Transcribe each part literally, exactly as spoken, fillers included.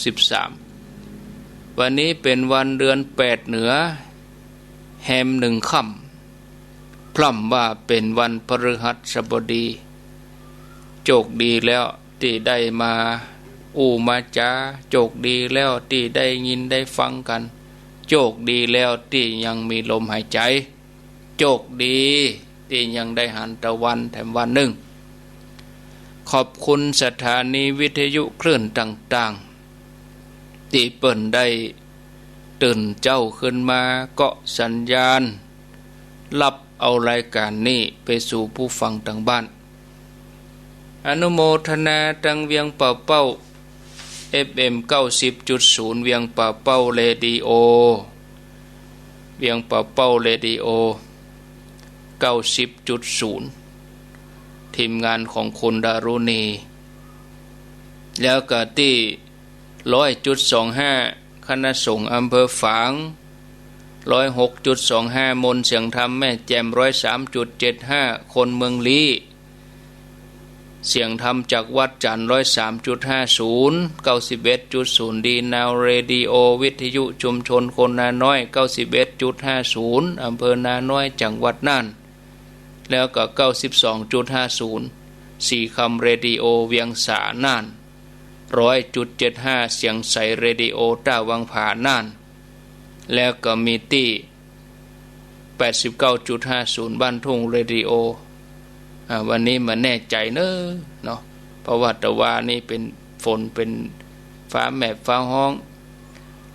สิบสาม วันนี้เป๋นวันเดือนแปดเหนือ แฮมหนึ่งค่ำ พร่ำว่าเป๋นวันพฤหัสบดี โจคดีแล้วตี้ได้มาอู้มาจ๋า โจคดีแล้วตี้ได้ยินได้ฟังกั๋น โจคดีแล้วตี้ยังมีลมหายใจ๋ โจคดีตี้ยังได้หันตะวันแถมวันนึ่ง ขอบคุณสถานีวิทยุคลื่นต่างๆ ตี้เปิ้นได้ตื่นเจ๊าขึ้นมาเกาะสัญญาณ ฮับเอารายก๋านนี้ไปสู่ผู้ฟังตางบ้าน อนุโมทนาตางเวียงป่าเป้า เอฟเอ็ม เก้าสิบจุดศูนย์ เวียงป่าเป้าเรดิโอ เวียงป่าเป้าเรดิโอ เก้าสิบจุดศูนย์ ทีมงานของคุณดารุณี แล้วก็ตี้ ร้อยจุดสองห้า คณะสงฆ์อำเภอฝาง ร้อยหกจุดสองห้า มนต์เสียงธรรมแม่แจ่ม ร้อยสามจุดเจ็ดห้า คนเมืองลี้ เสียงธรรมจากวัดจันทร์ ร้อยสามจุดห้าศูนย์ เก้าสิบเอ็ดจุดศูนย์ ดีนาวเรดิโอ วิทยุชุมชนคนนาน้อย เก้าสิบเอ็ดจุดห้าศูนย์ อำเภอนาน้อย จังหวัดน่าน แล้วก็ เก้าสิบสองจุดห้าศูนย์ สีคำเรดิโอ เวียงสา น่าน ร้อยจุดเจ็ดห้า เสียงใสเรดิโอ ต้าวังผา น่าน แล้วก็มีตี้ แปดสิบเก้าจุดห้าศูนย์ บ้านทุ่งเรดิโอ อ่า วันนี้บ่แน่ใจ๋เน้อเนาะ เพราะว่าตะวานี้เป๋นฝน เป๋นฟ้าแมบฟ้าฮ้อง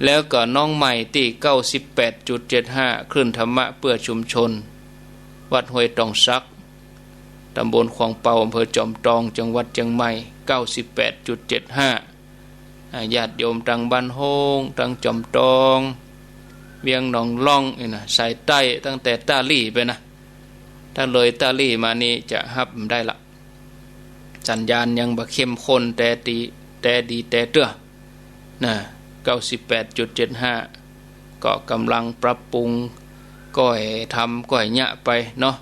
แล้วก็น้องใหม่ตี้ เก้าสิบแปดจุดเจ็ดห้า คลื่นธรรมะเพื่อชุมชน วัดห้วยตองสัก ตำบลขวางเปา อำเภอจอมตอง จังหวัดเจียงใหม่ เก้าสิบแปดจุดเจ็ดห้า อ่า ญาติโยมตางบ้านโฮ่ง ตางจอมตอง เวียงหนองล่องนี่นะ สายใต้ตั้งแต่ต้าหลี่ไปนะ ถ้าเลยต้าหลี่มานี่จะฮับบ่ได้ละ สัญญาณยังบ่เข้มข้นแต๊ดี แต๊ดีแต๊เตื้อ นะ เก้าสิบแปดจุดเจ็ดห้า ก็ก๋ำลังปรับปรุง ก้อยทำก้อยเยียะไปเนาะ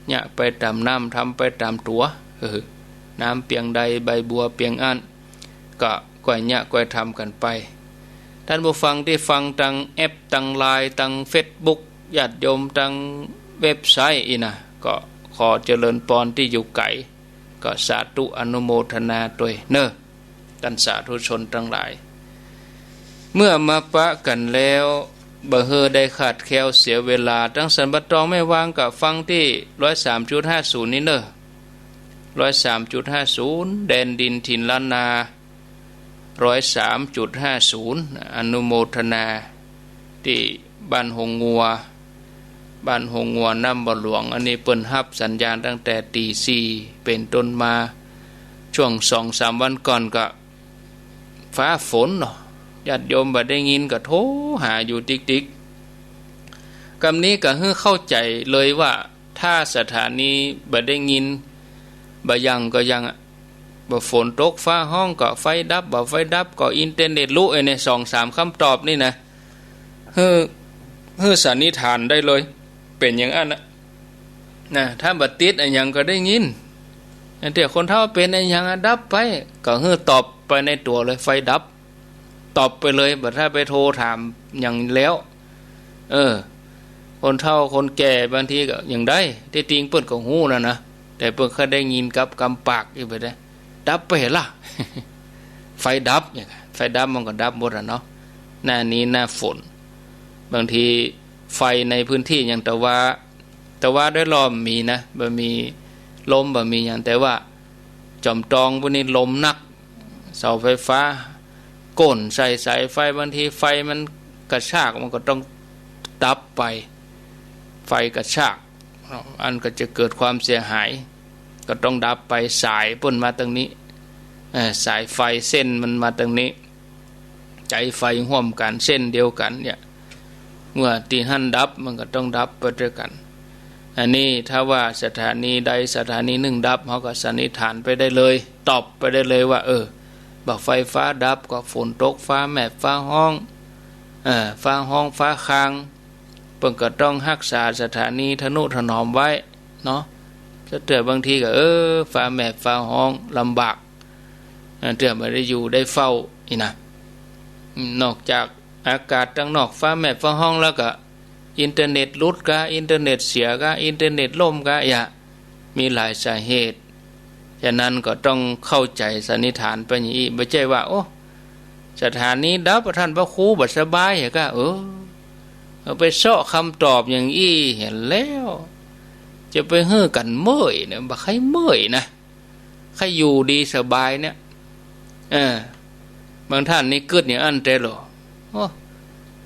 เยียะไปต๋ามน้ำ ทำไปต๋ามตั๋ว เออ น้ำเปียงใดใบบัวเปียงอั้น ก็ก้อยเยียะก้อยทำกั๋นไป ต้านผู้ฟังตี้ฟังตางแอป ตางไลน์ ตางเฟซบุ๊ก ญาติโยมตางเว็บไซต์อี้นะ ก็ขอเจริญปอนตี้อยู่ไก๋ ก็สาธุอนุโมทนาตวยเน้อ ต้านสาธุชนตังหลาย เมื่อมาปะกั๋นแล้ว บ่หื้อได้ขาดแคลวเสียเวลา ตังสันป่าตองแม่วางก็ฟังตี้ ร้อยสามจุดห้าศูนย์ นี้เน้อ ร้อยสามจุดห้าศูนย์ แดนดินถิ่นล้านนา ร้อยสามจุดห้าศูนย์ อนุโมทนา ตี้บ้านโฮงงัว บ้านโฮงงัวน้ำบ่อหลวง อันนี้เปิ้นฮับสัญญาณตั้งแต่ตี๋สี่เป๋นต้นมา ช่วงสองสามวันก่อนก็ฟ้าฝนเนาะ ญาติโยมบ่ได้ยินก็โทรหาอยู่ติ๊กๆ กำนี้ก็หื้อเข้าใจ๋เลยว่า ถ้าสถานีบ่ได้ยิน บ่หยังก็หยังอะ บ่ฝนตกฟ้าฮ้องก็ไฟดับ บ่ไฟดับก็อินเทอร์เน็ตลุ ไอ้เนี่ย สองสามกำตอบนี่นะ หื้อ หื้อสันนิษฐานได้เลย เป๋นอย่างอั้นนะ นะ ถ้าบ่ติดอะหยังก็ได้ยิน อันเดี๋ยวคนเฒ่าเป๋นอะหยังอะดับไป ก็หื้อตอบไปในตั๋วเลย ไฟดับ ตอบไปเลย บ่ถ้าไปโทรถามหยังแล้ว เออ คนเฒ่าคนแก่บางทีก็หยังได้ ตี้จริงเปิ้นก็ฮู้แล้วนะ แต่เปิ้นแค่ได้ยินกับกำปากอี้ไปได้ ดับไปละ ไฟดับเนี่ย ไฟดับมันก็ดับหมดอะเนาะ หน้านี้หน้าฝน บางทีไฟในพื้นตี้อย่างตะวา ตะวาโดยรอบมีนะ บ่มีลมบ่มีหยัง แต่ว่าจอมตองปู้นนี้ลมนัก เสาไฟฟ้าโก๋นใส่สายไฟ บางทีไฟมันกระชาก มันก็ต้องดับไป ไฟกระชาก อันก็จะเกิดความเสียหาย ก็ต้องดับไป สายปู้นมาตางนี้ เอ่อ สายไฟเส้นมันมาตางนี้ ใจ๊ไฟฮ่วมกั๋นเส้นเดียวกั๋นเนี่ย เมื่อตี้หั้นดับมันก็ต้องดับไปตวยกั๋น อันนี้ถ้าว่าสถานีใดสถานีนึ่งดับ เฮาก็สันนิษฐานไปได้เลย ตอบไปได้เลยว่า เออ บ่าไฟฟ้าดับก็ฝนตก ฟ้าแมบฟ้าฮ้อง เอ่อ ฟ้าฮ้องฟ้าคาง เปิ้นก็ต้องฮักษาสถานีทะนุถนอมไว้เนาะ ถ้าเตื้อบางทีก็ เออ ฟ้าแมบฟ้าฮ้องลำบาก เออ เตื้อบ่ได้อยู่ได้เฝ้าอี้นะ นอกจากอากาศตังนอกฟ้าแมบฟ้าฮ้องแล้วก็อินเทอร์เน็ตหลุดกา อินเทอร์เน็ตเสียกา อินเทอร์เน็ตล่มกา อย่า มีหลายสาเหตุ ฉะนั้นก็ต้องเข้าใจ๋สันนิษฐานไปอย่างอี้ บ่ใจ้ว่า โอ้ สถานีดับ ต้านพระครูบ่สบายเหรอกา เออ เอาไปเซาะกำตอบอย่างอี้หั้นแหละ จะไปหื้อกั๋นเมื่อยเนี่ย บ่ใค่เมื่อยนะ ใค่อยู่ดีสบายเนี่ย เออ บางต้านนี่กึ๊ดอย่างอั้นแต๊ลอ โอ้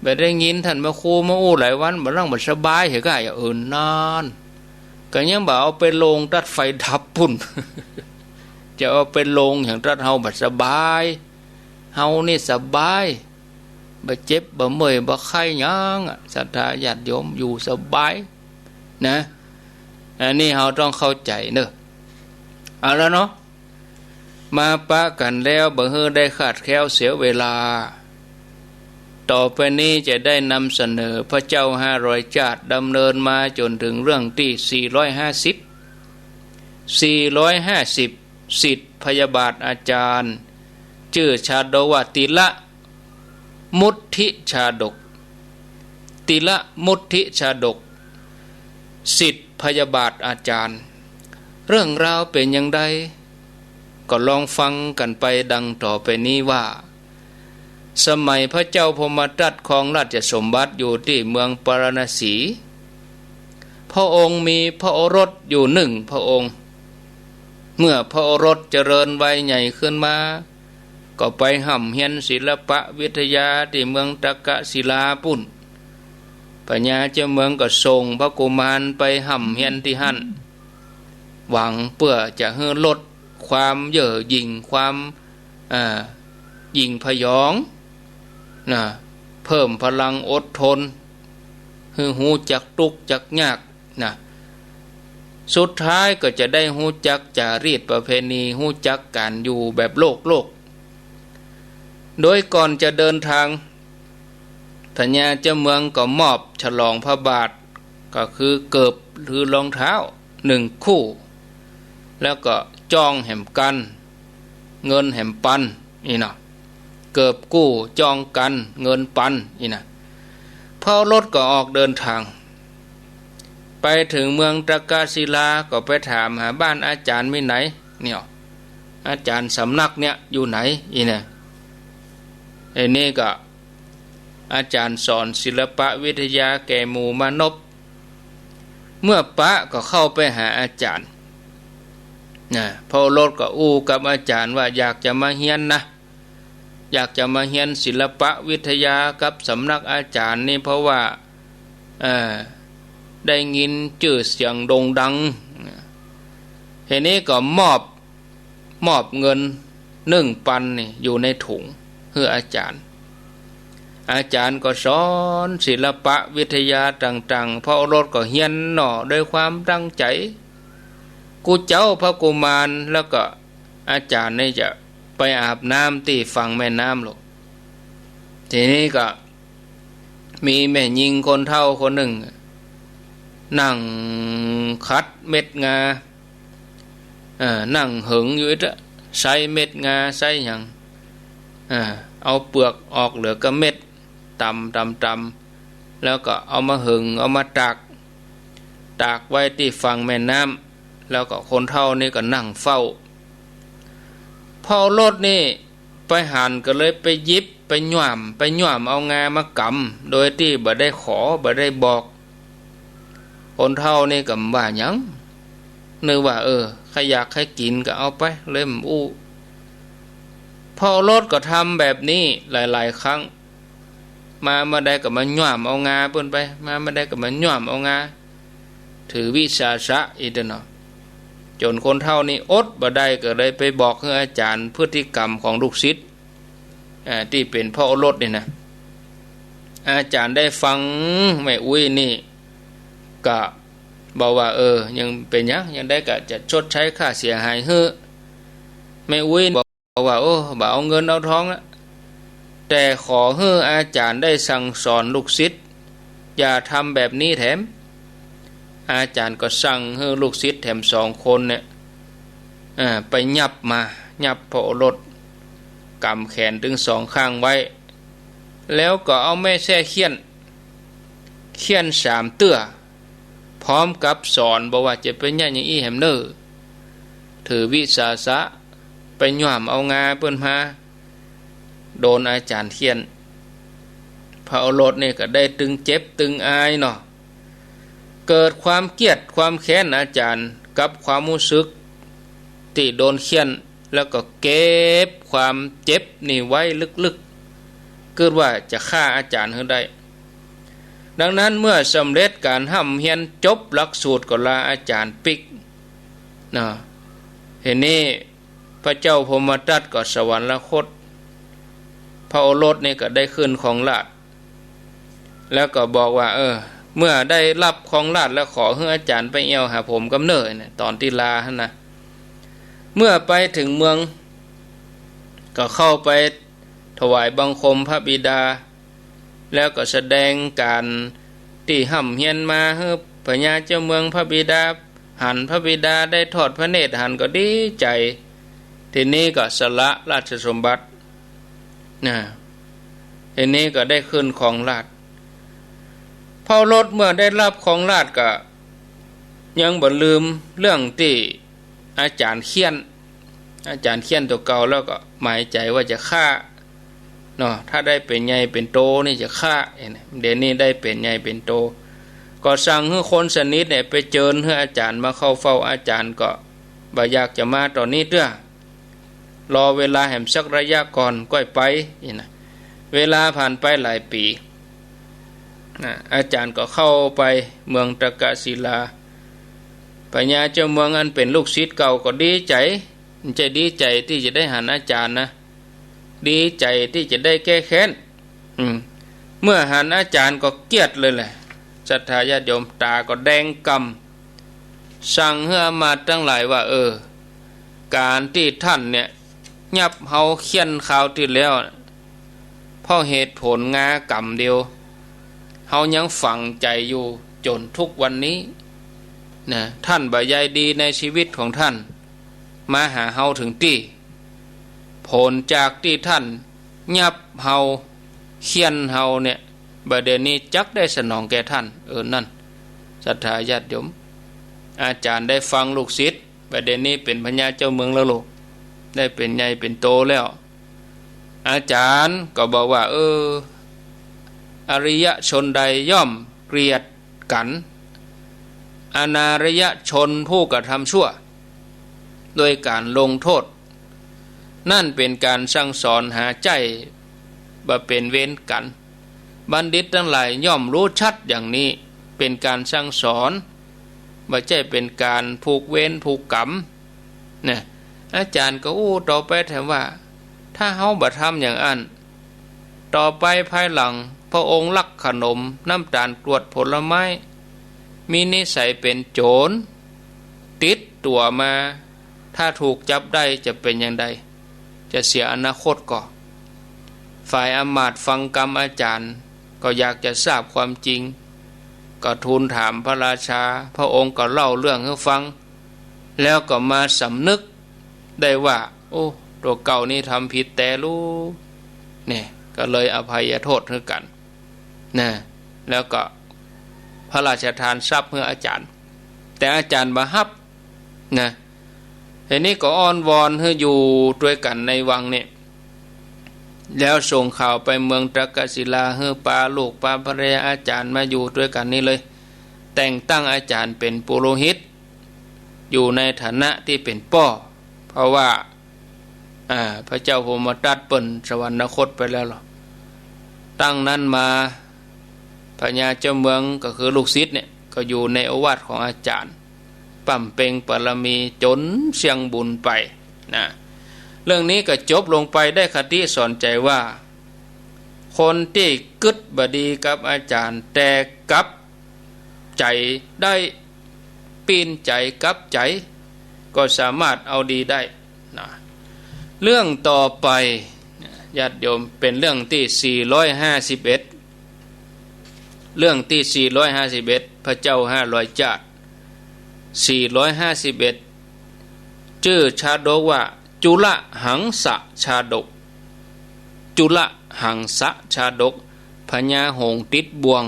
บ่ได้ยินต้านพระครูมาอู้หลายวัน บ่ลังบ่สบายเหรอกา อย่า เออ นั่น ก็ยังบ่เอาไปลงตั๊ดไฟดับปู๊น จะเอาไปลงอย่างตั๊ดเฮาบ่สบาย เฮานี่สบาย บ่เจ็บ บ่เมื่อย บ่ไข้หยังอะ ศรัทธาญาติโยมอยู่สบายนะ อันนี้เฮาต้องเข้าใจ๋เนาะ เอาละเนาะ มาปะกั๋นแล้ว บ่หื้อได้คลาดแคล้วเสียเวลา ต่อไปนี้จะได้นำเสนอพระเจ้าห้าร้อยจาติ ดำเนินมาจ๋นเถิงเรื่องตี้สี่ร้อยห้าสิบ สี่ร้อยห้าสิบ สิทธิ์พยาบาทอาจ๋ารย์ จื้อชาดกว่าติละมุตติชาดก ติละมุตติชาดก สิทธิ์พยาบาทอาจ๋ารย์ เรื่องราวเป๋นอย่างใด ก็ลองฟังกั๋นไปดังต่อไปนี้ว่า สมัยพระเจ้าพรหมทัตครองราชสมบัติอยู่ตี้เมืองปาราณสี พระองค์มีพระโอรสอยู่นึ่งพระองค์ เมื่อพระโอรสเจริญวัยใหญ่ขึ้นมา ก็ไปฮ่ำเฮียนศิลปะวิทยาตี้เมืองตักกศิลาปู๊น พญาเจ้าเมืองก็ส่งพระกุมารไปฮ่ำเฮียนตี้หั้น หวังเปื้อจะหื้อลดความเย่อหยิ่ง ความ อ่า หยิ่งพยองนะ เพิ่มพลังอดทน หื้อฮู้จักตุ๊กจักยากนะ สุดท้ายก็จะได้ฮู้จักจารีตประเพณี ฮู้จักก๋านอยู่แบบโลกโลก โดยก่อนจะเดินทาง พญาเจ้าเมืองก็มอบฉลองพระบาท ก็คือเกิบหรือรองเท้านึ่งคู่ แล้วก็จ้องแหมกั๋น เงินแหมปัน นี่เนาะ เกิบกู้จ้องกั๋น เงินปัน นี่นะ พระโอรสก็ออกเดินทาง ไปเถิงเมืองตักกศิลา ก็ไปถามหาบ้านอาจ๋ารย์มีไหน เนี่ย อาจ๋ารย์สำนักเนี่ยอยู่ไหน นี่นะ ไอ้นี่ก็ อาจ๋ารย์สอนศิลปะวิทยาแก่หมู่มนพ เมื่อปะก็เข้าไปหาอาจ๋ารย์นะ พระโอรสก็อู้กับอาจ๋ารย์ว่าอยากจะมาเฮียนนะ อยากจะมาเฮียนศิลปะวิทยากับสำนักอาจ๋ารย์นี่ เพราะว่า เอ่อ ได้ยินจื้อเสียงโด่งดัง ทีนี้ก็มอบ มอบเงินนึ่งปันนี่อยู่ในถุงหื้ออาจ๋ารย์ อาจ๋ารย์ก็สอนศิลปะวิทยาต่างๆ พระโอรสก็เฮียนหน่อด้วยความตั้งใจ๋ กู้เจ๊าพระกุมารแล้วก็อาจ๋ารย์นี่จะไปอาบน้ำตี้ฝั่งแม่น้ำโลก ทีนี้ก็ มีแม่ญิงคนเฒ่าคนนึ่ง นั่งขัดเม็ดงา เอ่อ นั่งเหิงอยู่อี้ ใซ้เม็ดงาใซ้หยัง เอ่อ เอาเปือกออกเหลือก้าเม็ด ต๋ำต๋ำต๋ำ แล้วก็เอามาเหิง เอามาตาก ตากไว้ตี้ฝั่งแม่น้ำ แล้วก็คนเฒ่านี่ก็นั่งเฝ้า พระโอรสนี่ไปหันก็เลยไปหยิบ ไปหย้วม ไปหย้วมเอางามากำ โดยตี้บ่ได้ขอ บ่ได้บอก คนเฒ่านี่ก็บ่ว่าหยัง นึกว่า เออ ใผอยากใผกิ๋นก็เอาไป เลยบ่อู้ พระโอรสก็ทำแบบนี้หลายๆ ครั้ง มาเมื่อใดก็มาหย้วมเอางาเปิ้นไป มาเมื่อใดก็มาหย้วมเอางา ถือวิสาสะอี้เนาะ จ๋นคนเฒ่านี่อดบ่ได้ ก็เลยไปบอกหื้ออาจ๋ารย์พฤติกรรมของลูกศิษย์ อ่า ตี้เป๋นพระโอรสนี่นะ อาจ๋ารย์ได้ฟังแม่อุ๊ยนี่ ก็บอกว่า เออ ยังเป๋นหยัง ยังใดก็จะชดใช้ค่าเสียหายหื้อ แม่อุ๊ยบอกว่า โอ้ บ่เอาเงินเอาทองละ แต่ขอหื้ออาจ๋ารย์ได้สั่งสอนลูกศิษย์ อย่าทำแบบนี้แถม อาจ๋ารย์ก็สั่งหื้อลูกศิษย์แถมสองคนเนี่ย อ่า ไปหยับมา หยับพระโอรส ก๋ำแขนตึงสองข้างไว้ แล้วก็เอาแม่แส้เฆี่ยน เฆี่ยนสามเตื้อ พร้อมกับสอนบอกว่าจะไปเยียะอย่างอี้แหมเน่อ ถือวิสาสะ ไปหย่ำเอางาเปิ้นมา โดนอาจ๋ารย์เฆี่ยน พระโอรสนี่ก็ได้ตึงเจ็บตึงอายเนาะ เกิดความเกลียดความแค้นอาจ๋ารย์กับความฮู้สึกตี้โดนเฆี่ยน แล้วก็เก็บความเจ็บนี่ไว้ลึกๆ กึ๊ดว่าจะฆ่าอาจ๋ารย์หื้อได้ ดังนั้นเมื่อสำเร็จก๋านฮ่ำเฮียนจบหลักสูตรก็ลาอาจ๋ารย์ปิ๊ก นะ ทีนี้พระเจ้าพรหมทัตก็สวรรคต พระโอรสนี่ก็ได้ขึ้นครองราชย์ แล้วก็บอกว่า เออ เมื่อได้ฮับครองราชย์แล้วขอหื้ออาจ๋ารย์ไปแอ่วหาผมกำเนิดเนี่ย ต๋อนตี้ลาหั้นนะ เมื่อไปเถิงเมือง ก็เข้าไปถวายบังคมพระบิดา แล้วก็แสดงก๋านตี้ฮ่ำเฮียนมาหื้อพญาเจ้าเมืองพระบิดาหัน พระบิดาได้ทอดพระเนตรหันก็ดีใจ๋ ทีนี้ก็สละราชสมบัติ นะ ทีนี้ก็ได้ขึ้นครองราชย์ พระโอรสเมื่อได้ฮับครองราชย์ก็ยังบ่ลืมเรื่องตี้อาจ๋ารย์เฆี่ยน อาจ๋ารย์เฆี่ยนตั๋วเก่า แล้วก็หมายใจ๋ว่าจะฆ่าเนาะ ถ้าได้เป๋นใหญ่เป๋นโตนี่จะฆ่า เดี๋ยวนี้ได้เป๋นใหญ่เป๋นโต ก็สั่งหื้อคนสนิทเนี่ยไปเจิญหื้ออาจ๋ารย์มาเข้าเฝ้า อาจ๋ารย์ก็บ่อยากจะมาต๋อนนี้เตื้อ รอเวลาแหมสักระยะก่อนก้อยไป นี่นะ เวลาผ่านไปหลายปี๋ นะ อาจ๋ารย์ก็เข้าไปเมืองตกศิลา พญาเจ้าเมืองอันเป๋นลูกศิษย์เก่าก็ดีใจ๋ บ่ใจ้ดีใจ๋ตี้จะได้หันอาจ๋ารย์นะ ดีใจ๋ตี้จะได้แก้แค้น อืม เมื่อหันอาจ๋ารย์ก็เกลียดเลยแหละ ศรัทธาญาติโยม ต๋าก็แดงก่ำ สั่งหื้ออำมาตย์ตังหลายว่า เออ ก๋านตี้ต้านเนี่ย ฮับเฮาเฆี่ยนคราวตี้แล้ว เพราะเหตุผลงากำเดียว เฮายังฝังใจ๋อยู่จ๋นทุกวันนี้ นะ ต้านบ่ใยดีในชีวิตของต้าน มาหาเฮาเถิงตี้ ผลจากตี้ต้านฮับเฮา เฆี่ยนเฮาเนี่ย บ่าเดี่ยวนี้จักได้สนองแก่ต้าน เออ นั่น ศรัทธาญาติโยม อาจ๋ารย์ได้ฟังลูกศิษย์ บ่าเดี่ยวนี้เป๋นพญาเจ้าเมืองแล้วลูก ได้เป๋นใหญ่เป๋นโตแล้ว อาจ๋ารย์ก็บอกว่า เออ อริยชนใดย่อมเกลียดกั๋น อนาริยชนผู้กระทำชั่ว โดยก๋านลงโต้ษ นั่นเป๋นก๋านสั่งสอนหาใจ๊บ่เป๋นเวรกั๋น บัณฑิตตังหลายย่อมฮู้ชัดอย่างนี้ เป๋นก๋านสั่งสอน บ่ใจ้เป๋นก๋านผูกเวรผูกกรรม นะ อาจ๋ารย์ก็อู้ต่อไปแถมว่า ถ้าเฮาบ่ทำอย่างอั้น ต่อไปภายหลังพระองค์ลักขนม น้ำต๋าลกรวด ผลไม้ มีนิสัยเป๋นโจ๋ร ติดตั๋วมา ถ้าถูกจับได้จะเป๋นอย่างใด จะเสียอนาคตก่อ ฝ่ายอำมาตย์ฟังกำอาจ๋ารย์ ก็อยากจะทราบความจริง ก็ทูลถามพระราชา พระองค์ก็เล่าเรื่องหื้อฟัง แล้วก็มาสำนึกได้ว่า โอ้ ตั๋วเก่านี้ทำผิดแต๊ลู เนี่ย ก็เลยอภัยโทษหื้อกั๋น นะ แล้วก็พระราชทานทรัพย์หื้ออาจ๋ารย์ แต่อาจ๋ารย์บ่ฮับ นะ ทีนี้ก็อ้อนวอนหื้ออยู่ตวยกั๋นในวังเนี่ย แล้วส่งข่าวไปเมืองตกศิลา หื้อปาลูกปาภรรยาอาจ๋ารย์มาอยู่ตวยกั๋นนี่เลย แต่งตั้งอาจ๋ารย์เป๋นปุโรหิต อยู่ในฐานะตี้เป๋นป้อ เพราะว่า อ่า พระเจ้าพรหมทัตเปิ้นสวรรคตไปแล้วเหรอ ตั้งนั้นมา พญาเจ้าเมืองก็คือลูกศิษย์เนี่ย ก็อยู่ในโอวาทของอาจ๋ารย์ บำเพ็งบารมีจ๋นเสี้ยงบุญไป นะ เรื่องนี้ก็จบลงไป ได้คติสอนใจ๋ว่า คนตี้กึ๊ดบ่ดีกับอาจ๋ารย์ แต่กลับใจ๋ได้ ปี้นใจ๋กลับใจ๋ ก็สามารถเอาดีได้ นะ เรื่องต่อไป ญาติโยม เป๋นเรื่องตี้สี่ร้อยห้าสิบเอ็ด เรื่องตี้สี่ร้อยห้าสิบเอ็ด พระเจ้าห้าร้อยเจ้า สี่ร้อยห้าสิบเอ็ด จื้อชาดกว่า จุลหังสชาดก จุล หังสชาดก พญาหงส์ติดบ่วง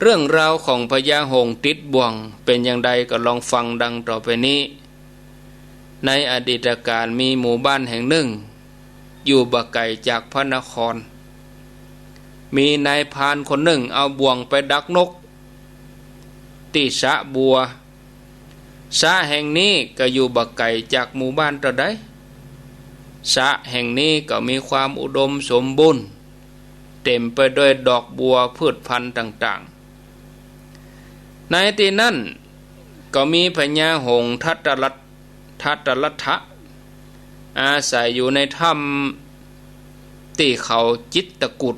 เรื่องราวของพญาหงส์ติดบ่วงเป๋นอย่างใดก็ลองฟังดังต่อไปนี้ ในอดีตกาลมีหมู่บ้านแห่งนึ่ง อยู่บ่ไก๋จากพระนคร มีนายพรานคนนึ่งเอาบ่วงไปดักนก ตี้สระบัว สระแห่งนี้ก็อยู่บ่ไก๋จากหมู่บ้านเต้าใด สระแห่งนี้ก็มีความอุดมสมบูรณ์ เต๋มไปด้วยดอกบัวพืชพันธุ์ต่างๆ ในตี้นั้นก็มีพญาหงส์ทัตตรัต ทัตตรัตถะ อาศัยอยู่ในถ้ำตี้เขาจิตตกุฏ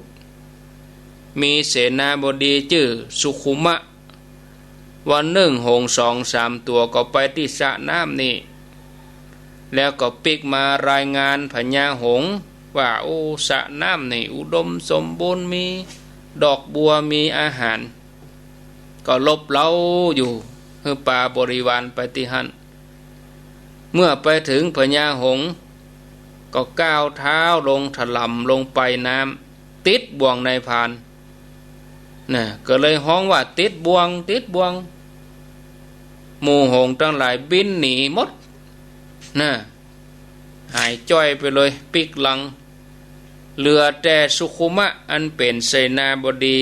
มีเสนาบดีจื้อสุขุมะ วันนึ่งหงส์สองสามตั๋วก็ไปตี้สระน้ำนี้ แล้วก็ปิ๊กมารายงานพญาหงส์ว่า โอ้ สระน้ำนี้อุดมสมบูรณ์ มีดอกบัว มีอาหาร ก็รบเร้าอยู่ หื้อปาบริวารไปตี้หั้น เมื่อไปเถิงพญาหงส์ก็ก้าวเท้าลงถล่ำลงไปน้ำ ติดบ่วงนายพราน น่ะ ก็เลยฮ้องว่า ติดบ่วง ติดบ่วง หมู่หงส์ตังหลายบินหนีหมด น่ะ หายจ้อยไปเลย ปิ๊กหลัง เหลือแต่สุขุมะอันเป๋นเสนาบดี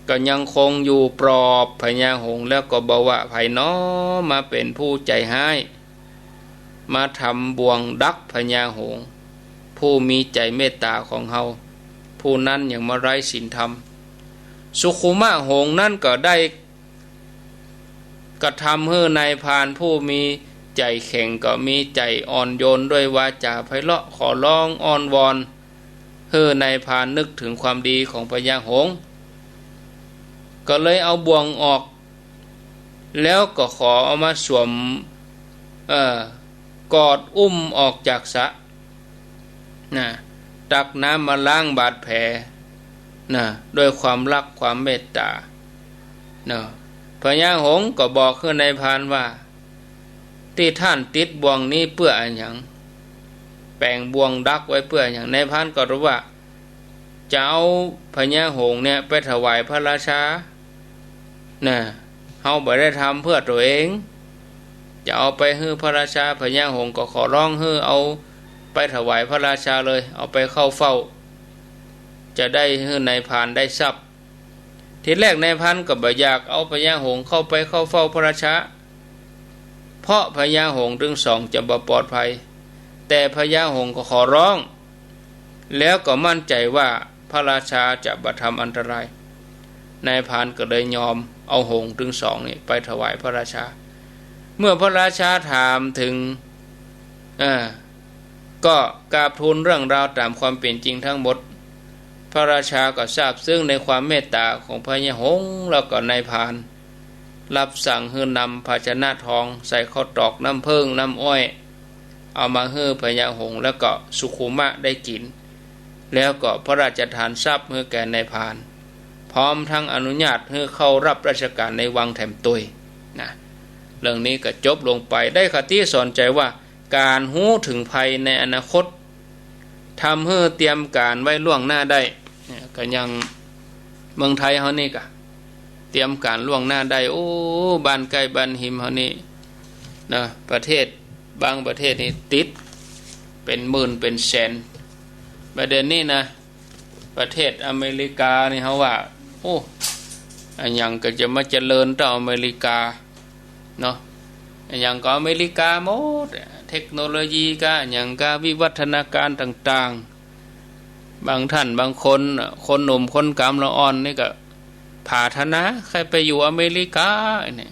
ก็ยังคงอยู่ปลอบพญาหงส์ แล้วก็บ่ว่าใผหนอมาเป๋นผู้ใจ๋ฮ้าย มาทำบ่วงดักพญาหงส์ ผู้มีใจ๋เมตต๋าของเฮา ผู้นั้นหยังมาไร้ศีลธรรม สุขุมะหงส์นั้นก็ได้ กระทำหื้อนายพรานผู้มีใจ๋แข็งก็มีใจ๋อ่อนโยนด้วยวาจ๋าไพเราะ ขอร้องอ้อนวอน หื้อนายพรานนึกเถิงความดีของพญาหงส์ ก็เลยเอาบ่วงออก แล้วก็ขอเอามาสวม เอ่อ กอดอุ้มออกจากสระ น่ะ ตักน้ำมาล้างบาดแผล น่ะ ด้วยความรักความเมตต๋า เนาะ พญาหงส์ก็บอกหื้อนายพรานว่า ตี้ต้านติดบ่วงนี้เปื้ออะหยัง แป๋งบ่วงดักไว้เปื้ออะหยัง นายพรานก็ตอบว่า จะเอาพญาหงส์เนี่ยไปถวายพระราชา น่ะ เฮาบ่ได้ทำเปื้อตั๋วเอง จะเอาไปหื้อพระราชา พญาหงส์ก็ขอร้องหื้อเอาไปถวายพระราชาเลย เอาไปเข้าเฝ้า จะได้หื้อนายพรานได้ทรัพย์ ทีแรกนายพรานก็บ่อยากเอาพญาหงส์เข้าไปเข้าเฝ้าพระราชา เพราะพญาหงส์ตึงสองจะบ่ปลอดภัย แต่พญาหงส์ก็ขอร้อง แล้วก็มั่นใจ๋ว่าพระราชาจะบ่ทำอันตราย นายพรานก็เลยยอมเอาหงส์ตึงสองนี่ไปถวายพระราชา เมื่อพระราชาถามเถิง เอ่อ ก็กราบทูลเรื่องราวต๋ามความเป๋นจริงทั้งหมด พระราชาก็ซาบซึ้งในความเมตต๋าของพญาหงส์ แล้วก็นายพราน รับสั่งหื้อนำภาชนะทองใส่ข้าวตอก น้ำเผิ้ง น้ำอ้อย เอามาหื้อพญาหงส์แล้วก็สุขุมะได้กิ๋น แล้วก็พระราชทานทรัพย์หื้อแก่นายพราน พร้อมทั้งอนุญาตหื้อเข้ารับราชก๋านในวังแถมตวย น่ะ เรื่องนี้ก็จบลงไป ได้คติสอนใจ๋ว่า ก๋านฮู้เถิงภัยในอนาคต ทำหื้อเตรียมก๋านไว้ล่วงหน้าได้ เนี่ย ก็อย่างเมืองไทยเฮานี่ก็ เตรียมก๋านล่วงหน้าได้ โอ้ บ้านใก้บ้านฮิมเฮานี่ นะ ประเทศ บางประเทศนี่ติด เป๋นหมื่นเป๋นแสน บ่าเดี่ยวนี้นะ ประเทศอเมริกานี่เฮาว่า โอ้ อะหยังก็จะมาเจริญเต้าอเมริกา เนาะ อะหยังก็อเมริกาหมด เทคโนโลยีกาอะหยังกา วิวัฒนาการต่างๆ บางต้านบางคน คนหนุ่มคนก๋ำละอ่อนนี่ก็ผาถนา ใค่ไปอยู่อเมริกาเนี่ย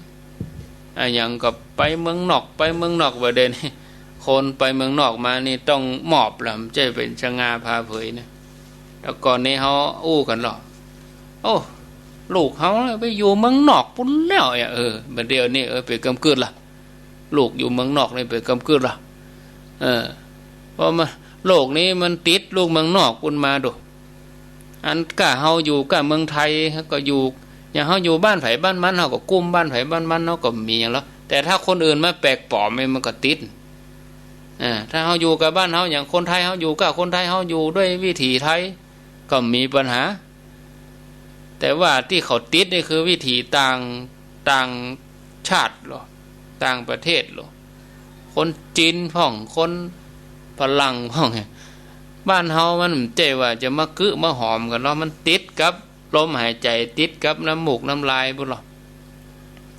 อะหยังก็ไปเมืองนอก ไปเมืองนอก บ่าเดี่ยวนี้ คนไปเมืองนอกมานี่ต้องมอบละ บ่ใจ้เป๋นสง่าผ่าเผยนะ แต่ก่อนนี้เฮาอู้กั๋นหรอ โอ้ ลูกเฮาไปอยู่เมืองนอกปู้นแล้วเนี่ย เออ บ่าเดี่ยวนี้ เออ เป๋นกำกึ๊ดละ ลูกอยู่เมืองนอกนี่เป๋นกำกึ๊ดละ เออ เพราะมา โลกนี้มันติดลูกเมืองนอกปู้นมาดู อันก้าเฮาอยู่ก้าเมืองไทย เฮาก็อยู่ อย่างเฮาอยู่บ้านใผบ้านมัน เฮาก็กุ้มบ้านใผบ้านมัน เฮาก็บ่มีหยังหรอก แต่ถ้าคนอื่นมาแปลกปลอมนี่มันก็ติด อ่า ถ้าเฮาอยู่กับบ้านเฮา อย่างคนไทยเฮาอยู่กับคนไทย เฮาอยู่ด้วยวิถีไทย ก็บ่มีปัญหา แต่ว่าตี้เขาติดนี่คือวิถีต่าง ต่างชาติลอ ต่างประเทศลอ คนจีนพ่อง คนฝรั่งพ่อง บ้านเฮามันบ่ใจ้ว่าจะมากื๊มาหอมกั๋นลอ มันติดกับลมหายใจ๋ ติดกับน้ำมูกน้ำลายปู้นลอ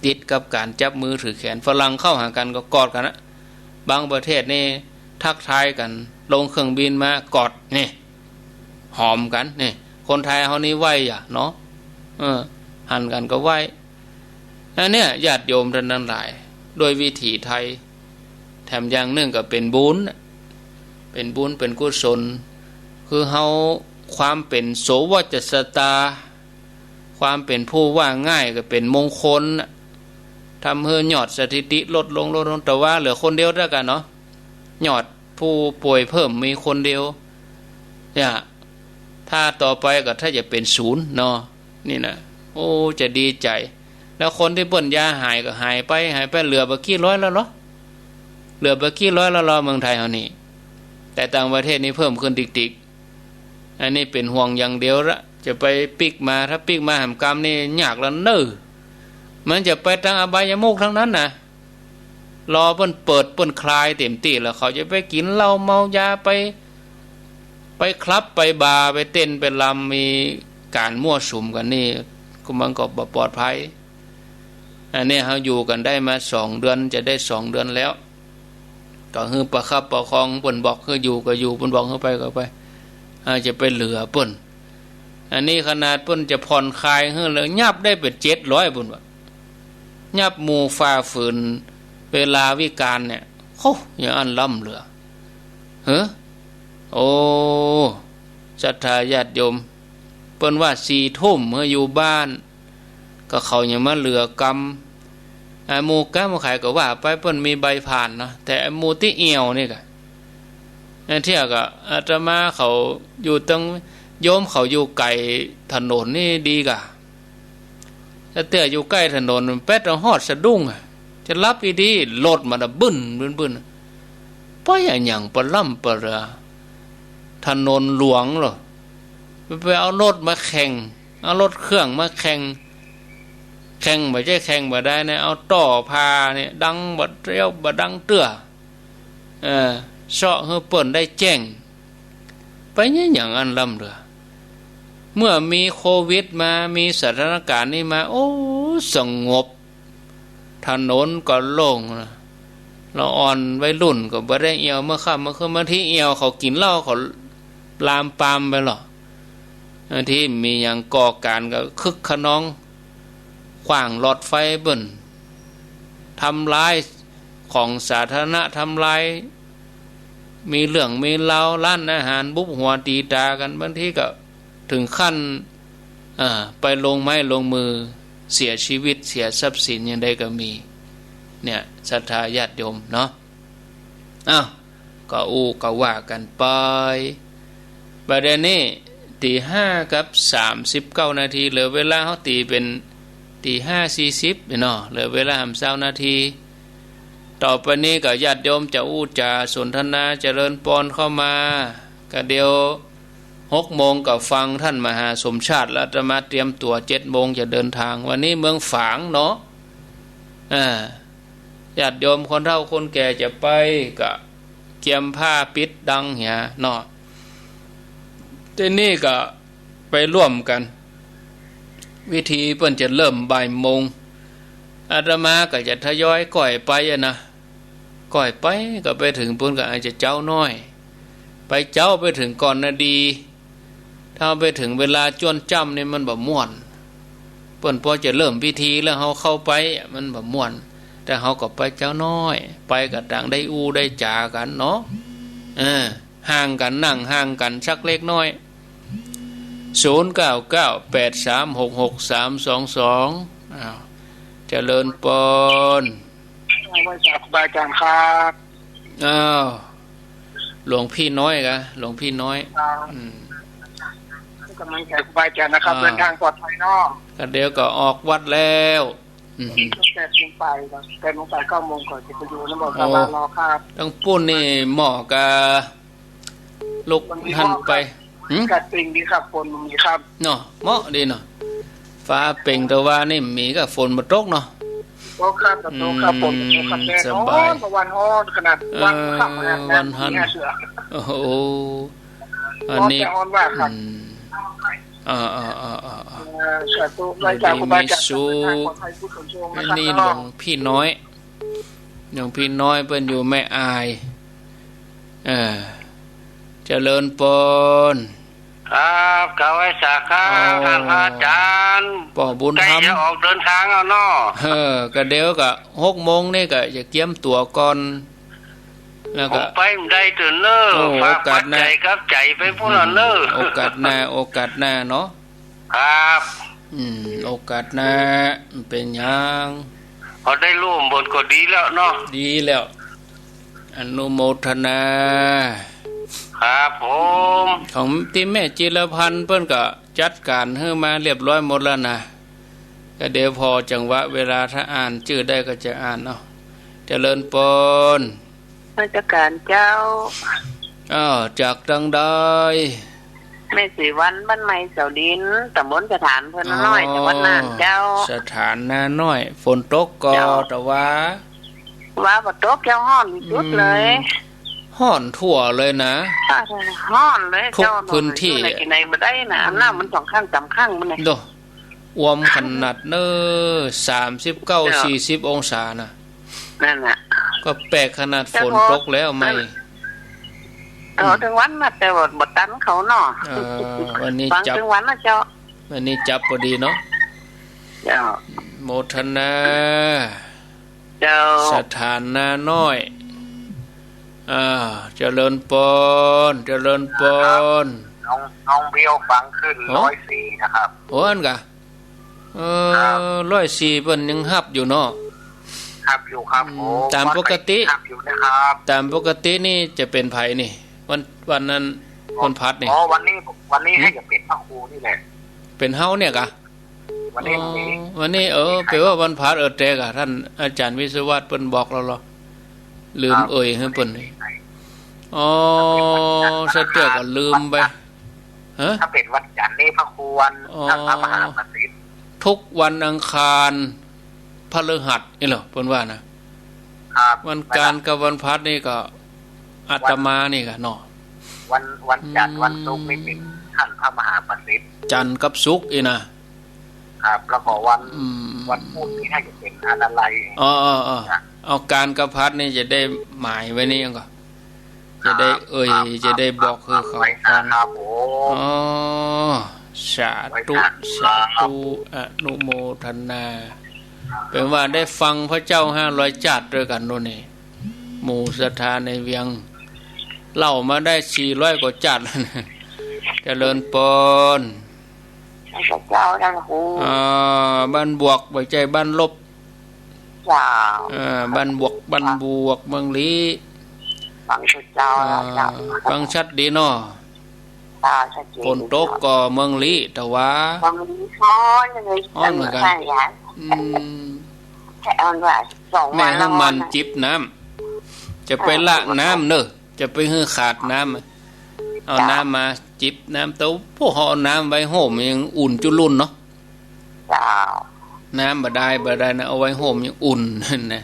ติดกับก๋านจับมือถือแขน ฝรั่งเข้าหากั๋นก็กอดกั๋นนะ บางประเทศนี่ทักทายกั๋น ลงเครื่องบินมากอดนี่ หอมกั๋นนี่ คนไทยเฮานี่ไหว้อะเนาะ เออ หันกั๋นก็ไหว้ อันเนี้ยญาติโยมต้านตังหลาย ด้วยวิถีไทย แถมอย่างนึ่งก็เป๋นบุญ เป๋นบุญเป๋นกุศล คือเฮาความเป๋นโสวจัสตา ความเป๋นผู้ว่าง่ายก็เป๋นมงคล ทำหื้อยอดสถิติลดลง ลดลง แต่ว่าเหลือคนเดียวเต้ากั๋นเนาะ ยอดผู้ป่วยเพิ่มมีคนเดียว เนี่ย ถ้าต่อไปก็ถ้าจะเป๋นศูนย์เนาะ นี่นะ โอ้ จะดีใจ๋ แล้วคนตี้เปิ้นยาหายก็หายไป หายไป เหลือบ่กี่ร้อยแล้วลอ เหลือบ่กี่ร้อยแล้วลอ เมืองไทยเฮานี่ แต่ต่างประเทศนี่เพิ่มขึ้นติ๊กๆ อันนี้เป๋นห่วงอย่างเดียวละ จะไปปิ๊กมา ถ้าปิ๊กมาแหมกำนี่ยากละเน่อ มันจะไปตางอบายมุขตังนั้นนะ รอเปิ้นเปิดเปิ้นคลายเต๋มตี้แล้ว เขาจะไปกิ๋นเหล้าเมายา ไป ไปคลับ ไปบาร์ ไปเต้น ไปรำ มีก๋านมั่วสุมกั๋นนี่ ก็มันก็บ่ปลอดภัย อันนี้เฮาอยู่กั๋นได้มาสองเดือน จะได้สองเดือนแล้ว ก็หื้อประคับประคอง เปิ้นบอกหื้ออยู่ก็อยู่ เปิ้นบอกหื้อไปก็ไป อา จะไปเหลือเปิ้น อันนี้ขนาดเปิ้นจะผ่อนคลายหื้อแล้ว ยับได้เป๋นเจ็ดร้อยปู้นว่า ยับหมู่ฝ่าฝืนเวลาวิกาลเนี่ย โอ้ อย่างอั้นล้ำเหลือ เฮ้อ โอ้ ศรัทธาญาติโยม เปิ้นว่าสี่ทุ่มหื้ออยู่บ้าน ก็เขายังมาเหลือกำ อ่า หมู่ก๊าหมู่ขายก็ว่าไป เปิ้นมีใบผ่านเนาะ แต่หมู่ตี้เอี่ยวนี่กะ อันเที่ยก็อาตมาเขาอยู่ตัง โยมเขาอยู่ไก๋ถนนนี่ดีก่า ถ้าเตื้ออยู่ใก้ถนน แป๊บเดียวฮอดสะดุ้งอะ จะหลับอีดี รถมันอะบึ้น บึ้น บึ้น ไปอะหยังปะล่ำปะเรือ ถนนหลวงลอ ไปเอารถมาแข่ง เอารถเครื่องมาแข่ง แข่งบ่ใจ้แข่งบ่ได้นะ เอาต้อผ่าเนี่ย ดังบ่เตี้ยวบ่ดังเตื้อ เออ เซาะหื้อเปิ้นได้แจ้ง ไปเนี่ยอย่างอั้นล้ำเหลือ เมื่อมีโควิดมา มีสถานการณ์นี้มา โอ้ สงบ ถนนก็โล่งนะ ละอ่อนวัยรุ่นก็บ่ได้เอี่ยวเมื่อค่ำเมื่อคืน บางทีเอี่ยวเขากิ๋นเหล้าเขาลามปามไปลอ บางทีมีหยังก่อก๋านก็คึกคะนอง ขว้างหลอดไฟเปิ้น ทำลายของสาธารณะ ทำลาย มีเรื่องมีราว ร้านอาหารบุบหัวตี๋ต๋ากั๋น บางทีก็เถิงขั้น อ่า ไปลงไม้ลงมือ เสียชีวิต เสียทรัพย์สินอย่างใดก็มี เนี่ย ศรัทธาญาติโยมเนาะ อ้าว ก็อู้ก็ว่ากั๋นไป บ่าเดี่ยวนี้ตี๋ห้ากับสามสิบเก้านาที เหลือเวลาเฮาตี๋เป๋นตี๋ห้าสี่สิบเนาะ เหลือเวลาหำซาวนาที ต่อไปนี้ก็ญาติโยมจะอู้จ๋าสนทนาเจริญปอนเข้ามา ก็เดี๋ยวหกโมงก็ฟังต้านมหาสมชาติ แล้วอาตมาเตรียมตั๋วเจ็ดโมงจะเดินทาง วันนี้เมืองฝางเนาะ อ่า ญาติโยมคนเฒ่าคนแก่จะไปก็เกียมผ้าปิดดังเหียเนาะ ตี้นี่ก็ไปร่วมกั๋น วิธีเปิ้นจะเริ่มบ่ายโมง อาตมาก็จะทยอยก้อยไปอะนะ ก้อยไปก็ไปเถิงปู๊นก็อาจจะเจ๊าน้อย ไปเจ๊าไปเถิงก่อนนาดี ถ้าไปเถิงเวลาจ้วนจ้ำนี่มันบ่ม่วน เปิ้นปอจะเริ่มพิธีแล้วเฮาเข้าไปอะ มันบ่ม่วน แต่เฮาก็ไปเจ๊าน้อย ไปก็ต่างได้อู้ได้จ๋ากั๋นเนาะ เออ ห่างกั๋น นั่งห่างกั๋นสักเล็กน้อย ศูนย์เก้าเก้า แปดสามหกหก สามสองสอง อ้าว เจริญปอน ไหว้ครูบาอาจ๋ารย์ครับ อ้าว หลวงพี่น้อยกะ หลวงพี่น้อย ครับ อืม ให้กำลังใจครูบาอาจ๋ารย์นะครับ อ่า เดินทางปลอดภัยเนาะ ก็เดี๋ยวก็ออกวัดแล้ว อืม แปดโมงปลายครับ แปดโมงปลาย เก้าโมงก็จะไปอยู่ในบ่อ โอ้ สาลาลอครับ ตังปุ้นนี่เหมาะกับลูกหั้นไป หืม กะเป๋งดีครับ ฝนบ่มีครับ เนาะ เหมาะดีเนาะ ฟ้าเป๋ง แต่ว่านี่มีก็ฝนบ่ตกเนาะ ตกครับ บ่ตกครับ อืม ฝนบ่ตกครับ แดด สบาย ฮ้อน เมื่อวานฮ้อนขนาด เออ วันค่ำขนาดนั้น วันหั้น เนี่ยเสือ โอ้โห อันนี้ ฮ้อนแต่ฮ้อนว่าครับ อืม อ่า อ่า อ่า อ่า อ่า เออ สาธุ อยู่ดีมีสุข ไหว้เจ้าครูบาอาจารย์ ขอให้ผู้ชมนะครับ อันนี้หลวงพี่น้อย หลวงพี่น้อยเปิ้นอยู่แม่อาย เออ เจริญปอน ครับ กราบไหว้สาครับ อ๋อ ท่านพระอาจารย์ ป้อบุญธรรม ใก้จะออกเดินตางแล้วเนาะ เออ ก็เดี๋ยวก็หกโมงนี่ก็จะเกียมตั๋วก่อน แล้วก็ ผมไปบ่ได้เตื้อเน่อ โอ้ ฝาก โอกาสหน้า ปัจจัยกับใจ๋ไปปู๊นเน่อ อืม โอกาสหน้า โอกาสหน้าเนาะ ครับ อืม โอกาสหน้า บ่เป๋นหยัง พอได้ร่วมบุญก็ดีแล้วเนาะ ดีแล้ว อนุโมทนา ครับผม ของตี้แม่จิรพันธ์เปิ้นก็จัดก๋านหื้อมาเรียบร้อยหมดแล้วนะ ก็เดี๋ยวผ่อจังหวะเวลาถ้าอ่านจื้อได้ก็จะอ่านเอา เจริญปอน นมัสก๋านเจ้า อ้าว จากตางใด แม่ศรีวรรณ บ้านใหม่เสาดิน ต๋ำบลสถานเปิ้นน้อย อ๋อ จังหวัดน่านเจ้า สถานนาน้อย ฝนตกก่อ เจ้า ตะวา ว่าบ่ตกเจ้า ฮ้อนสุดเลย อืม ฮ้อนทั่วเลยนะ ฮ้อนเลย ทุก เจ้า พื้นที่ อยู่ไหนกิ๋นไหนบ่ได้นะ อาบน้ำมันสองครั้งสามครั้งมันเนี่ย โด อ่วมขนาดเน่อ สามสิบเก้า เจ้า สี่สิบองศานะ นั่นน่ะ ก็แปลกขนาดฝนตกแล้วไหม เออ เถิงวันนะ แต่ว่าบ่ตันเขาเนาะ เออ วันนี้ ฟัง จับ เถิงวันนะเจ้า วันนี้จับพอดีเนาะ เจ้า โมทนา เจ้า สถานนาน้อย อ่า เจริญปอน เจริญปอน น้อง น้องเบี้ยวฟังขึ้น โอ้ ร้อยสี่นะครับ โอ้ อั้นกะ เออ ครับ ร้อยสี่เปิ้นยังฮับอยู่เนาะ ฮับอยู่ครับ อืม ผม ต๋ามปกติ ฮับอยู่นะครับ ต๋ามปกตินี่จะเป๋นใผนี่ วัน วันนั้น วันพฤหัสนี่ อ๋อ วันนี้ วันนี้ หืม หื้อจะเป๋นพระครูนี่แหละ เป๋นเฮาเนี่ยกะ วันนี้ อ๋อ วันนี้ วันนี้ เออ เป๋นว่าวันพฤหัส เออ แต่กะ ท่านอาจารย์วิศวัตรเปิ้นบอกแล้วเหรอ ลืม ครับ เอ่ยหื้อเปิ้น อ๋อ สะเตื้อก็ลืมไป ฮะ ถ้าเป๋นวันจันทร์นี่พระครูวัน อ๋อ ท่านพระมหาประสิทธิ์ ทุกวันอังคาร พฤหัสนี่เหรอ เปิ้นว่านะ ครับ วันจันทร์กับวันพฤหัสนี่ก็ อาตมานี่กะเนาะ วัน วันจันทร์ อืม วันศุกร์นี่เป๋นท่านพระมหาประสิทธิ์ จันทร์กับศุกร์อีกนะ ครับ แล้วก็วัน อืม วันพุธนี่น่าจะเป๋นอานาลัย อ๋อ อ๋อ อ๋อ จ้ะ เอาจันทร์กับพฤหัสนี่จะได้หมายไว้นี่ก่อ จะได้ ครับ เอ่ย ครับ จะได้บอกหื้อเขา ครับ ฟัง ครับผม อ๋อ สาธุ ไหว้พระ สาธุ ครับ อนุโมทนา เป๋นว่าได้ฟังพระเจ้าห้าร้อยจาติด้วยกั๋นโน่นนี่ หมู่ศรัทธาในเวียง เล่ามาได้สี่ร้อยกว่าจาติแล้วนะ เจริญปอน พระเจ้าท่านครู อ่า บ้านบวก บ่ใจ้บ้านลบ เจ้า เออ บ้านบวก บ้านบวก เมืองลี้ ฟังชัดเจ้า อ่า เจ้า ฟังชัดดีเนาะ เจ้า ชัดเจน ฝนตกก่อเมืองลี้ แต่ว่า เมืองลี้ฮ้อนเลย ฮ้อนเหมือนกั๋น ใช่ อืม แต่อ่อนว่าสองวัน แม่หื้อหมั่นจิบน้ำ จะไปละน้ำเน่อ จะไปหื้อขาดน้ำ เอาน้ำมาจิบน้ำ แต่พวกเขาเอาน้ำไว้โฮมยังอุ่นจุลุ่นเนาะ เจ้า น้ำบ่ได้ บ่ได้นะ เอาไว้โฮมยังอุ่นนะ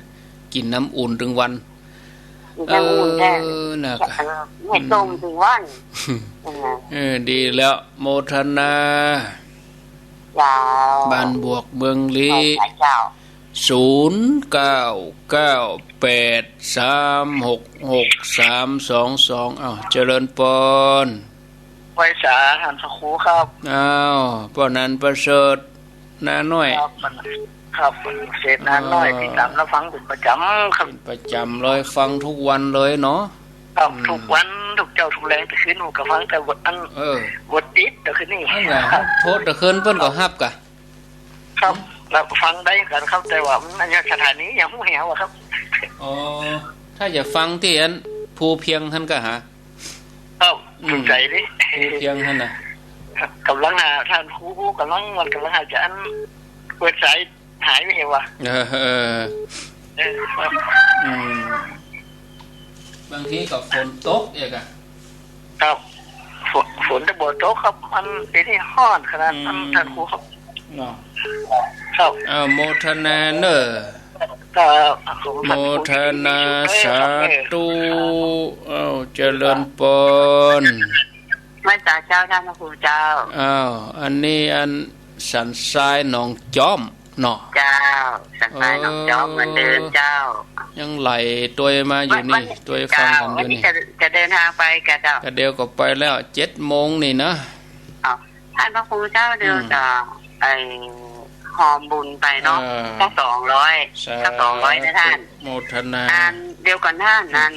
กิ๋นน้ำอุ่นตึงวัน กิ๋นน้ำอุ่นแท้ เออ นะ เออ หื้อต้มตึงวัน อืม เออ เออ ดีแล้ว โมทนา เจ้า บ้านบวก เมืองลี้ เจ้า ศูนย์เก้าเก้าแปดสามหกหกสามสองสอง อ้าว เจริญปอน ไหว้สาท่านพระครูครับ อ้าว ป้อนันต์ประเสริฐ นาน้อย ครับ ครับ เสพนาน้อย อ๋อ ติดต๋ามรับฟังเป๋นประจ๋ำครับ เป๋นประจ๋ำเลย ฟังทุกวันเลยเนาะ ครับ อืม ทุกวัน ทุกเจ๊า ทุกแลง แต่คืนผมก็ฟังแต่บทอัน เออ บทติดแต่คืนนี้ นั่นแหละ โทรแต่คืนเปิ้นก็ฮับกะ ครับ แล้วฟังได้กั๋นครับ แต่ว่ามันยังสถานียังบ่แหวอะครับ อ๋อ ถ้าจะฟังตี้อันภูเพียงหั้นกะหา ครับ อืม สนใจ๋ดิ ภูเพียงหั้นน่ะ ครับ ก่ำลังหาท่านครู ก่ำลัง มันก่ำลังหาอาจ๋ารย์ เปิดสาย หายไปเหรอวะ เออ เออ เออ ครับ อืม บางทีก็ฝนตกอีกอะ ครับ ฝน ฝนจะบ่ตกครับ มันปี๋นี้ฮ้อนขนาดนั้น อืม ต้านครูครับ เนาะ ครับ อ้าว โมทนาเน่อ ครับ โมทนา สาธุ อ้าว เจริญปอน ไหว้สาเจ้าต้านพระครูเจ้า อ้าว อันนี้อันสันทรายหนองจ๊อมเนาะ เจ้า สันทรายหนองจ๊อม เออ เหมือนเดิมเจ้า ยังไหลตวยมาอยู่นี่ วัน วัน ตวยฟังกั๋นอยู่นี่ เจ้า วันนี้จะ จะเดินทางไปกะเจ้า กะเดี๋ยวก็ไปแล้ว เจ็ดโมงนี่นะ อ้าว ต้านพระครูเจ้า เดี๋ยว อืม จะ ไอ้ ฮอมบุญไปเนาะ เออ สักสองร้อย สาธุ สักสองร้อยนะต้าน โมทนา อันเดียวก่อนต้าน อืม อัน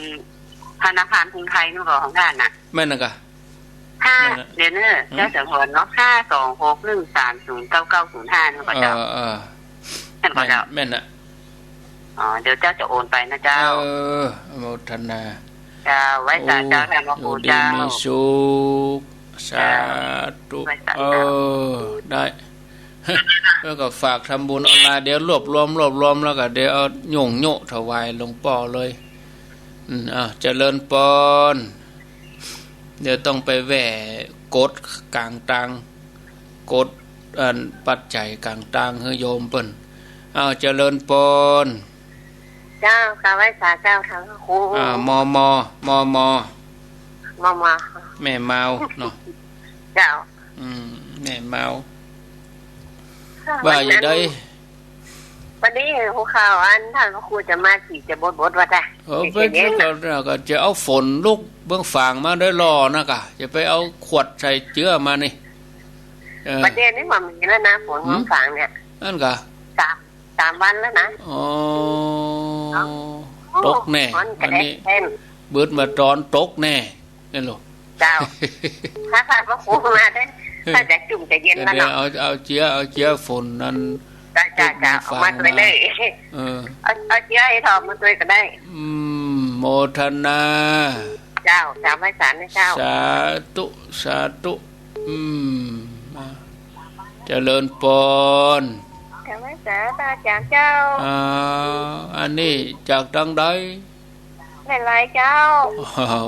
ธนาคารกรุงไทยนู่นก่อของต้านน่ะ แม่นนะกะ ห้า แม่นนะ เดี๋ยวเน่อ อืม เจ้าเสถียรเนาะ ห้าสองหกหนึ่งสามศูนย์เก้าเก้าศูนย์ห้า นั่นก็เจ้า เออ เออ นั่นก็เจ้า แม่น แม่นนะ อ๋อ เดี๋ยวเจ้าจะโอนไปนะเจ้า เออ โมทนา เจ้า ไหว้สาเจ้า โอ้ ต้านพระครู อยู่ดี เจ้า มีสุข สาธุ เจ้า ไหว้สาเจ้า เออ ได้ แล้วก็ฝากทำบุญออนไลน์ เดี๋ยวรวบรวม รวบรวมแล้วก็เดี๋ยวเอาโยงโยะถวายหลวงป้อเลย อืม อ้าว เจริญปอน เดี๋ยวต้องไปแหว่กดก๋างตาง กดอันปัจจัยก๋างตางหื้อโยมเปิ้น อ้าว เจริญปอน เจ้า กราบไหว้สาเจ้าต้านพระครู อ่า มม มม มม แม่เมาเนาะ เจ้า อืม แม่เมา ค่ะ ว่าอยู่ได้ วันนี้หัวข่าวอันต้านพระครูจะมาสิจะบทบทว่าจ้ะ เออ ไป เดี๋ยวก่อนนะ ก็จะเอาฝนลูกเบื้องฝางมาได้รอนะกะ จะไปเอาขวดใส่เจื้อมานี่ เออ ประเด็นนี้มันมีแล้วนะ ฝน หืม เบื้องฝางเนี่ย นั่นกะ สาม สามวันแล้วนะ อ๋อ เอ้า ตกแน่ มันกะ วันนี้ แดดแทน บืดมาตอนตกแน่ นั่นลูก เจ้า ถ้าต้านพระครูมาได้ เออ ถ้าจะจุ่มจะเย็นแล้วเนาะ เดี๋ยวเอา เอาเจื้อ เอาเจื้อฝนนั้น เจ้า เจ้า เจ้า เอามาตวยเลย เออ เอา เอาเจื้อไอ้ทองมาตวยก็ได้ อืม โมทนา เจ้า กราบไหว้สานะเจ้า สาธุ สาธุ อืม มา เจริญปอน กราบไหว้สาพระอาจ๋ารย์เจ้า อ่า อันนี้จากตางใด แม่ไหลเจ้า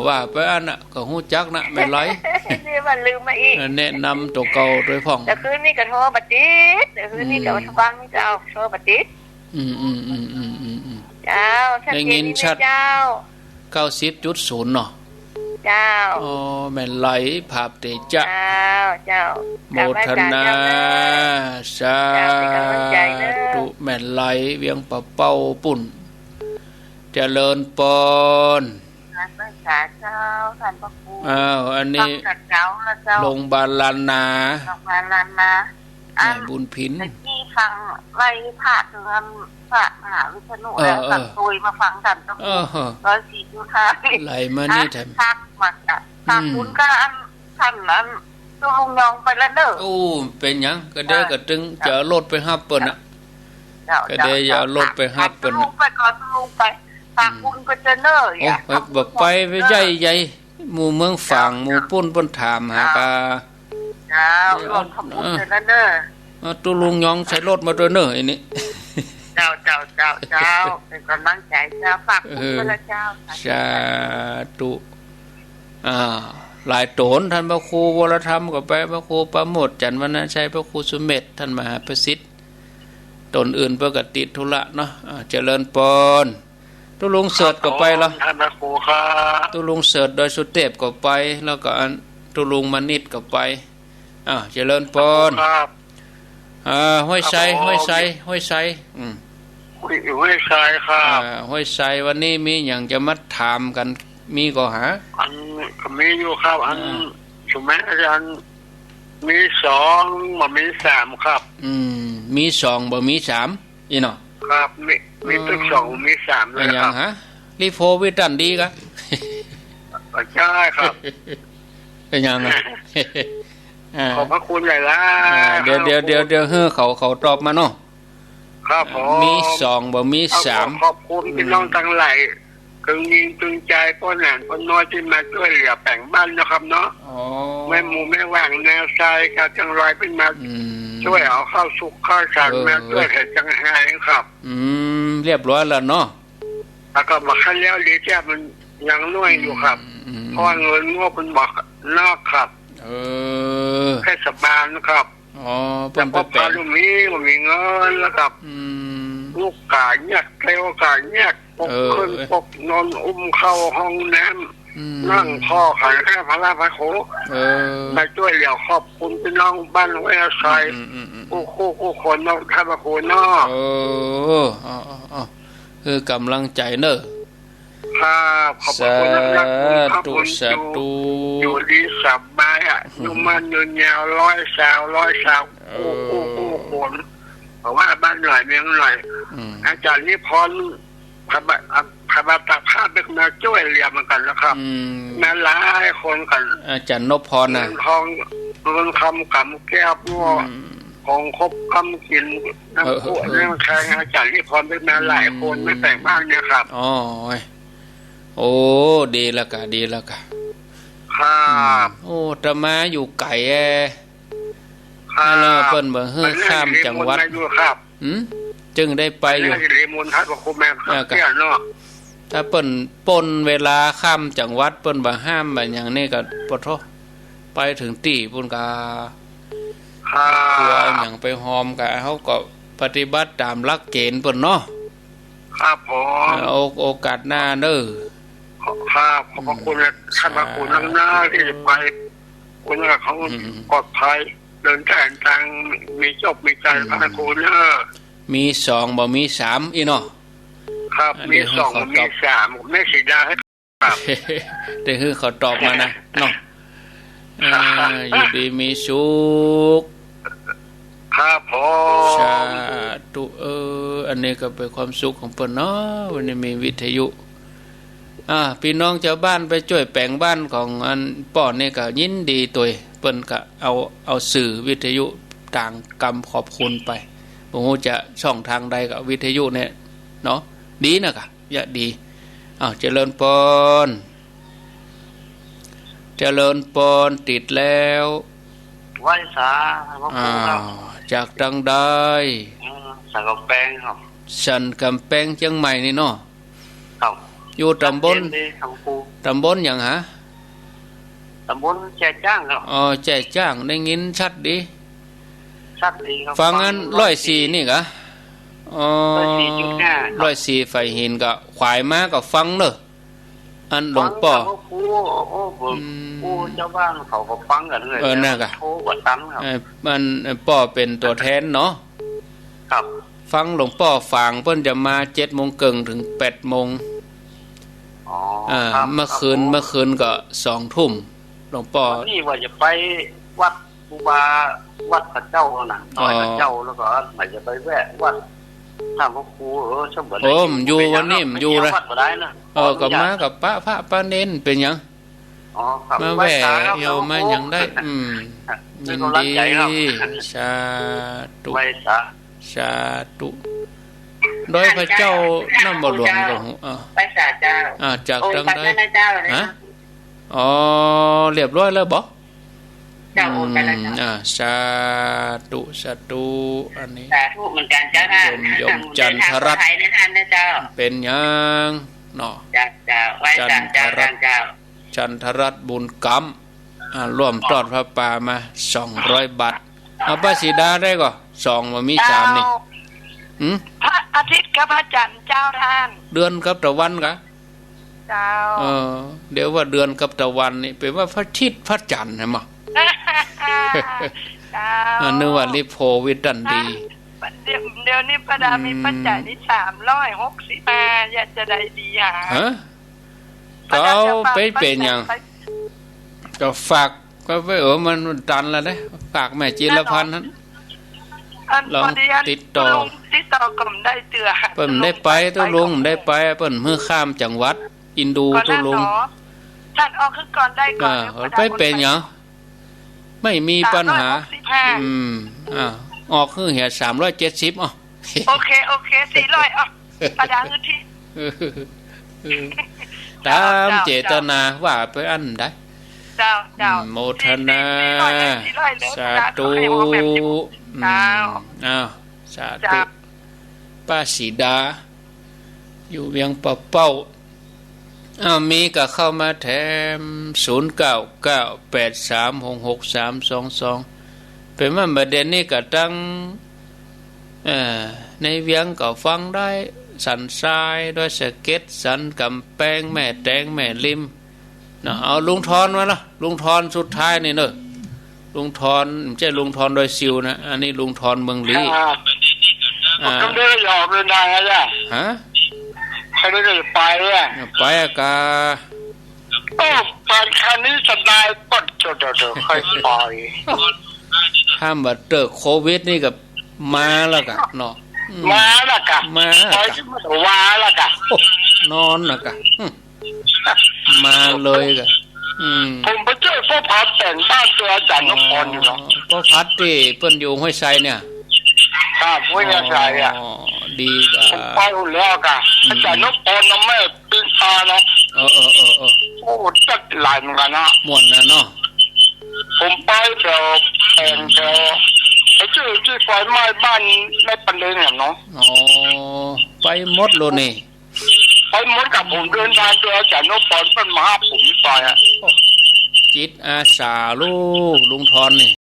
ว่าไปอันน่ะ ก็ฮู้จักนะ แม่ไหล นี่มันลืมมาอีก แนะนำตั๋วเก่าตวยพ่อง แต่คืนนี้ก็โทรบ่ติด แต่คืนนี้ก็ อืม ฟังเจ้า โทรบ่ติด อืม อืม เจ้า ได้ยินชัด ชัดเจนดีเจ้า เก้าสิบจุดศูนย์ เนาะ เจ้า อ๋อ แม่ไหล ภาพเตจะ เจ้า เจ้า โมทนา กราบไหว้เจ้า สา เจ้า เป็นกำลังใจเด้อ ธุ แม่ไหล เวียงป่าเป้าปุ้น เจริญปอน กราบไหว้สาเจ้า ต้านพระครู อ้าว อันนี้ ฟังแต่เจ๊าแล้วเจ้า โรงบาลล้านนา โรงบาลล้านนา แม่บุญผิน อันตะกี้ฟังไล่พระเตือนพระมหาวิษณุ เออ แล้ว เออ ตัดตุยมาฟังต้านพระครู เออ ร้อยสี่จุดห้า ไหลมานี่แถม ทักมาจ้ะ อืม ขอบคุณค่ะ อัน ต้านนั้น ตุ๊ลุงยองไปแล้วเน่อ โอ้ เป๋นหยัง กะเดียว เออ กะตึงจะเอารถไปฮับเปิ้นน่ะ เจ้า กะเดียว เจ้า จะเอารถไปฮับเปิ้นน่ะ ตุ๊ลุงไปก่อน ตุ๊ลุงไป ฝากบุญไปเจ้าเน่อ โอ้ อย่า ไป บ่ไป ไปใหญ่ใหญ่ หมู่เมืองฝาง เจ้า หมู่ปุ้นเปิ้นถามหากา เจ้า เออ ร่วมทำบุญ เออ กันนะเน่อ เอาตุ๊ลุงยองใส่รถมาตวยเน่อ อันนี้ เจ้า เจ้า เจ้า เจ้า เป็นกำลังใจเจ้า ฝากบุญ เออ ด้วยนะเจ้า สาธุ อ่า หลายต๋น ต้านพระครูวรธรรมก็ไป พระครูประโมท จันทร์วรรณชัย พระครูสุเมธ ต้านมหาประสิทธิ์ ต๋นอื่นเปิ้นก็ติดธุระเนาะ อ่า เจริญปอน ตุ๊ลุงเสิร์ชก็ไปละ ครับผม ต้านพระครูครับ ตุ๊ลุงเสิร์ชดอยสุเทพก็ไป แล้วก็อันตุ๊ลุงมณิษฐ์ก็ไป อ่า เจริญปอน ครับ อ่า ห้วยไซ ครับผม ห้วยไซ ห้วยไซ อืม ห้วย ห้วยไซครับ อ่า ห้วยไซ วันนี้มีหยังจะมาถามกั๋น มีก่อหา อัน ก็มีอยู่ครับ อัน อ่า สมัยอาจ๋ารย์ มีสอง บ่มีสามครับ อืม มีสอง บ่มีสาม อี้เนาะ ครับ มี มี อืม ตึกสอง มีสามเลยครับ อะหยังฮะ ลีโพวิตันดีกะ ใจ้ครับ อะหยังอะ อ่า ขอบพระคุณหลายๆ อ่า เดี๋ยว ครับ เดี๋ยว เดี๋ยว เดี๋ยวหื้อเขา เขาตอบมาเนาะ ครับผม มีสอง บ่มีสาม เอา ขอบคุณ อืม พี่น้องตังหลาย ตึงมีตึงใจ๋ ป้อหนานป้อน้อยตี้มาจ้วยเหลือแป๋งบ้านนะครับเนาะ อ๋อ แม่หมู่แม่หว่าง นาทรายครับ จังหลายเปิ้นมา อืม จ้วยเอาข้าวสุกข้าวสาร เออ มาจ้วย เออ แถมจังไห้ครับ อืม เรียบร้อยแล้วเนาะ แล้วก็บ่าคันแล้วดีแจ้มันยังน้อยอยู่ครับ อืม อืม เพราะว่าเงินงบมันบ่นักครับ เออ เทศบาลครับ อ๋อ เปิ้นไปแป๋ง แต่พอพาลูกมี บ่มีเงินแล้วครับ อืม ลูกก๋าเยียะ เตียวก๋าเยียะ ปลุก เออ ขึ้น เออ ปลุกนอน อุ้มเข้าห้องน้ำ อืม นั่งผ่อขันแค่พระราพระโข เออ มาจ้วยเหลือขอบคุณพี่น้องบ้านห้วยอาศัย อืม อืม อืม อืม กู้คู่กู้คนเนาะ ท่านพระครูเนาะ เออ อ๋อ อ๋อ อ๋อ คือกำลังใจ๋เน่อ ครับ ขอบพระคุณนักๆ สาธุ คุณพระบุญ สาธุ อยู่ อยู่ดีสบายอะ อืม อายุมั่นยืนยาว ร้อยซาว ร้อยซาว เออ กู้คู่กู้คน เพราะว่าบ้านหน่อยเมืองหน่อย อืม อาจารย์นิพนธ์ พระบาท อ่ะ พระบาทตากผ้าเป๊กมาจ้วยเหลือเหมือนกั๋นนะครับ อืม มาหลายคนกั๋น อาจารย์นพพรน่ะ เงินทอง เงินคำก๋ำแก้ว พวก อืม ของครบคำกิ๋น น้ำ เออ เออ ขวด เออ น้ำแข็ง อาจารย์นิพนธ์เป๊กมาหลายคน อืม ไม่แต่งบ้านเนี่ยครับ อ๋อ โอ้ ดีแล้วกะ ดีแล้วกะ ครับ อืม โอ้ อาตมาอยู่ไก๋แอ ครับ นั่นแหละ เปิ้นบ่หื้อข้ามจังหวัด ไปนั่งอยู่ครับ หืม จึงได้ไปอยู่ ไปนั่งอยู่มนต์ท่านพระครูแม่ครับ อ่า กะ เนี่ยเนาะ ถ้าเปิ้นป้นเวลาข้ามจังหวัด เปิ้นบ่ห้ามบ่หยังนี่ก็ ปะโถ ไปเถิงตี้ปู้นกะ ครับ ครัว หยังไปฮอมกะ เฮาก็ปฏิบัติต๋ามหลักเกณฑ์เปิ้นเนาะ ครับผม เออ โอ โอกาสหน้าเน่อ ครับ ขอบพระคุณนะ อืม ท่านพระครู สาธุ นักหนาที่จะไป คุณกับเขา อืม ปลอดภัย เดินทาง มีโชค มีชัย อืม พระครูเนอะ มีสอง บ่มีสาม อี้เนาะ ครับ อันนี้ มีสอง หื้อเขา มี ตอบ สาม แม่สีดาให้ ครับ ได้หื้อเขาตอบมานะ เนาะ อ่า อยู่ดีมีสุข ครับผม สาธุ เออ อันนี้ก็เป๋นความสุขของเปิ้นเนาะ วันนี้มีวิทยุ อ่า ปี้น้องจาวบ้านไปจ้วยแป๋งบ้านของอันป้อนี่ก็ยินดีตวย เปิ้นก็เอา เอาสื่อวิทยุตางกำขอบคุณไป บ่ฮู้จะช่องตางใดก็วิทยุเนี่ยเนาะ ดีนะกะ เยียะดี อ้าว เจริญปอน เจริญปอน ติดแล้ว ไหว้สา ขอบพระคุณครับ อ้าว จากตางใด อืม สันก๋ำแปงครับ สันก๋ำแปง เจียงใหม่นี่เนาะ ครับ อยู่ต๋ำบล ชัดเจนดีครับครู ต๋ำบลหยังหา ต๋ำบลแจ้จ้างครับ อ๋อ แจ้จ้าง ได้ยินชัดดี ชัดดีครับ ฟังอัน ฟัง ร้อยสี่ ร้อยสี่ นี่กะ อ๋อ ร้อยสี่จุดห้าครับ ร้อยสี่ ฝ่ายหินกะ ขวายมาก็ฟังเน่อ อันหลวงป้อ ฟังครับครู โอ้ ผม อืม ครูจาวบ้านเขาก็ฟังกั๋นเลย เออ นั่นกะ โทรบ่ตันครับ เออ มัน เออ ป้อเป๋นตั๋วแทนเนาะ ครับ ฟังหลวงป้อฝาง เปิ้นจะมาเจ็ดโมงเกิ่งเถิงแปดโมง อ๋อ อ่า ครับ เมื่อคืน ครับผม เมื่อคืนก็สองทุ่ม หลวงป้อ วันนี้ว่าจะไปวัดครูบา วัดพระเจ้าน่ะ อ๋อ ดอยพระเจ้า แล้วก็ว่าจะไปแวะวัดท่านพระครู เออ สมบัติ โอ้ มันอยู่ วันนี้มันอยู่นะ วัดบ่ได้นะ เออ ก็มากับพระ พระ พระเณร เป๋นหยัง อ๋อ ครับ มาแวะ ไหว้สาครับ เยี่ยมมาหยังได้ หลวงปู่ อืม ครับ ยินดี เป็นกำลังใจครับ สาธุ ไหว้สา สาธุ ดอยพระเจ้า น้ำบ่หลวงก็ฮู้ อ่า ไหว้สาเจ้า อ่า จากตางใด องค์พระเจ้าเลยนะ ฮะ อ๋อ เรียบร้อยแล้วบ่ เจ้า โอนไปแล้วเจ้า อืม อ่า สาธุ สาธุ อันนี้ สาธุเหมือนกันเจ้าท่าน โยม โยมจันทรัตน์ บุญเดินทางปลอดภัยนะท่านนะเจ้า เป๋นหยังเนาะ เจ้า เจ้า ไหว้สาเจ้า จันทรัตน์ ท่านเจ้า จันทรัตน์บุญกำ อ่า ร่วมตอดผ้าป่ามา สองร้อยบาท เอาป้าสีดาได้ก่อ สอง บ่มีสามนี่ เจ้า หืม พระอาทิตย์กับพระจันทร์เจ้าท่าน เดือนกับตะวันกะ เจ้า เออ เดี๋ยวว่าเดือนกับตะวันนี่ เป๋นว่าพระอาทิตย์พระจันทร์ใช่ไหมะ เจ้า อ่า นึกว่าลิโพวิตันดี เดี๋ยว เดี๋ยวนี้ประดามี อืม ปัจจัยนี่ สามร้อยหกสิบห้า อยากจะได้ดีหา ฮะ ก็เอาไปเป๋นหยัง ก็ฝากก็ไป เออ มันตันแล้วเด้ ฝากแม่จีรพันธ์นั้น อัน ลอง พอดีอัน ติดต่อ ลุงติดต่อก็บ่ได้เตื้อ เปิ้นบ่ได้ไป ตุ๊ลุงบ่ได้ไป เปิ้นหื้อข้ามจังหวัด อินดู ตุ๊ลุง ท่านออกคือก่อนได้ก่อน อ่า เดี๋ยวประดา ไปเป๋นหยัง ไม่มีปัญหา สามร้อยหกสิบห้า อืม อ่า ออกหื้อเหีย สามร้อยเจ็ดสิบ อ่ะ โอเค โอเค สี่ร้อย อ่ะ ประดาหื้อที่ เออ เออ ต๋ามเจตนา เจ้า ว่าไปอันใด เจ้า เจ้า อืม โมทนา สี่ร้อยเลย สี่ร้อยเลย สาธุ สาธุ อืม เจ้า อ้าว สาธุ เจ้า ป้าสีดา อยู่เวียงป่าเป้า อ้าว มีก็เข้ามาแถม ศูนย์เก้าเก้า แปดสามหกหกสามสองสอง เป๋นว่าบ่าเดี่ยวนี้ก็ตัง เอ่อ ในเวียงก็ฟังได้ สันทราย ดอยสะเก็ด สันก๋ำแปง แม่แตง แม่ริม เนาะ เอาลุงทอนมาละ ลุงทอนสุดท้ายนี่เนอะ ลุงทอน บ่ใจ้ลุงทอนดอยซิวนะ อันนี้ลุงทอนเมืองลี้ ครับ อ่า ก็ได้ออกเดินทางแล้วจ้ะ ฮะ ก็ได้ไปแล้ว ไปอะกา โอ้ ผ่านคันนี้สบาย ก็เดี๋ยวๆ ค่อยไป ถ้าบ่าเติกโควิดนี่ก็มาแล้วกะเนาะ อืม มาแล้วกะ มาแล้วกะ ไปที่มันว่าแล้วกะ โอ้ นอนแล้วกะ อืม มาเลยกะ อืม ผมไปเจอป้อพัดแต่งบ้านโตอาจ๋ารย์นพพรอยู่เนาะ อ๋อ ป้อพัดตี้เปิ้นอยู่ห้วยไซเนี่ย ครับ ห้วยไซอะ อ๋อ ดีกะ ผมไปอยู่แล้วกะ อืม อาจ๋ารย์นพพรนะแม่ ปีนตาเนาะ เออ เออ เออ เออ โอ้ จัดหลายเหมือนกั๋นนะ ม่วนนะเนาะ ผมไปแถวแผงแถว ไปเจอตี้ไฟไหม้บ้านแม่ปันเลงอะเนาะ อ๋อ ไปหมดเลยนี่ ไปหมดกะ ผมเดินทางโตอาจ๋ารย์นพพรเปิ้นมาหาผมตี้ซอยอะ โอ้ จิตอาสาลูก ลุงทอนนี่